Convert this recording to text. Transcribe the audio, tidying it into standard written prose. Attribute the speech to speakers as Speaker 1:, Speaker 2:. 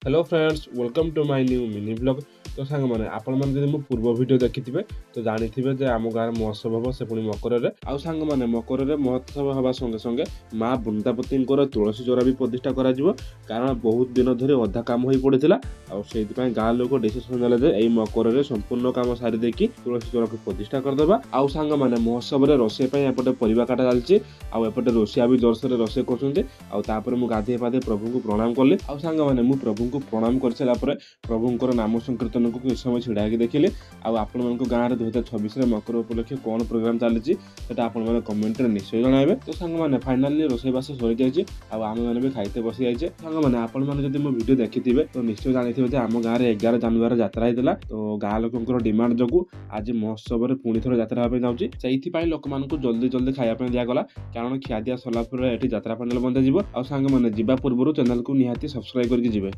Speaker 1: Hello friends, welcome to my new mini vlog. ତ ସାଙ୍ଗମାନେ, ଆପଣମାନେ ଯଦି ମୋ ପୂର୍ବ ଭିଡ଼ିଓ ଦେଖିଥିବେ ତ ଜାଣିଥିବେ ଯେ ଆମ ଗାଁରେ ମହୋତ୍ସବ ହେବ, ସେ ପୁଣି ମକରରେ। ଆଉ ସାଙ୍ଗମାନେ, ମକରରେ ମହୋତ୍ସବ ହେବା ସଙ୍ଗେ ସଙ୍ଗେ ମା ବୃନ୍ଦାବତୀଙ୍କର ତୁଳସୀ ଚଉରା ବି ପ୍ରତିଷ୍ଠା କରାଯିବ, କାରଣ ବହୁତ ଦିନ ଧରି ଅଧା କାମ ହୋଇ ପଡ଼ିଥିଲା। ଆଉ ସେଇଥିପାଇଁ ଗାଁ ଲୋକ ଡିସିସନ୍ ନେଲେ ଯେ ଏଇ ମକରରେ ସମ୍ପୂର୍ଣ୍ଣ କାମ ସାରି ଦେଇକି ତୁଳସୀ ଚଉରାକୁ ପ୍ରତିଷ୍ଠା କରିଦେବା। ଆଉ ସାଙ୍ଗମାନେ, ମହୋତ୍ସବରେ ରୋଷେଇ ପାଇଁ ଏପଟେ ପରିବା କାଟା ଚାଲିଛି, ଆଉ ଏପଟେ ରୋଷେଇଆ ବି ଜୋରସୋରରେ ରୋଷେଇ କରୁଛନ୍ତି। ଆଉ ତାପରେ ମୁଁ ଗାଧେଇ ପାଧେଇ ପ୍ରଭୁଙ୍କୁ ପ୍ରଣାମ କଲି। ଆଉ ସାଙ୍ଗମାନେ, ମୁଁ ପ୍ରଭୁଙ୍କୁ ପ୍ରଣାମ କରିସାରିଲା ପରେ ପ୍ରଭୁଙ୍କର ନାମ ସଂକୀର୍ତ୍ତନକୁ କିଛି ସମୟ ଛିଡ଼ା ହେଇକି ଦେଖିଲି। ଆଉ ଆପଣମାନଙ୍କ ଗାଁରେ 2026ରେ ମକର ଉପଲକ୍ଷେ କ'ଣ ପ୍ରୋଗ୍ରାମ ଚାଲିଛି, ସେଟା ଆପଣମାନେ କମେଣ୍ଟରେ ନିଶ୍ଚୟ ଜଣାଇବେ। ତ ସାଙ୍ଗମାନେ, ଫାଇନାଲି ରୋଷେଇବାସ ସରିଯାଇଛି ଆଉ ଆମେମାନେ ବି ଖାଇତେ ବସି ଯାଇଛେ। ସାଙ୍ଗମାନେ, ଆପଣମାନେ ଯଦି ମୋ ଭିଡ଼ିଓ ଦେଖିଥିବେ ତ ନିଶ୍ଚୟ ଜାଣିଥିବେ ଯେ ଆମ ଗାଁରେ 11 ଜାନୁଆରୀ ଯାତ୍ରା ହେଇଥିଲା। ତ ଗାଁ ଲୋକଙ୍କର ଡିମାଣ୍ଡ ଯୋଗୁଁ ଆଜି ମହୋତ୍ସବରେ ପୁଣି ଥରେ ଯାତ୍ରା ହେବା ପାଇଁ ଯାଉଛି। ସେଇଥିପାଇଁ ଲୋକମାନଙ୍କୁ ଜଲ୍ଦି ଜଲ୍ଦି ଖାଇବା ପାଇଁ ଦିଆଗଲା, କାରଣ ଖିଆ ଦିଆ ସରିଲା ପରେ ଏଠି ଯାତ୍ରା ପେଣ୍ଡାଲ ବନ୍ଧାଯିବ। ଆଉ ସାଙ୍ଗମାନେ, ଯିବା ପୂର୍ବରୁ ଚ୍ୟାନେଲକୁ ନିହାତି ସବସ୍କ୍ରାଇବ କରିକି ଯିବେ।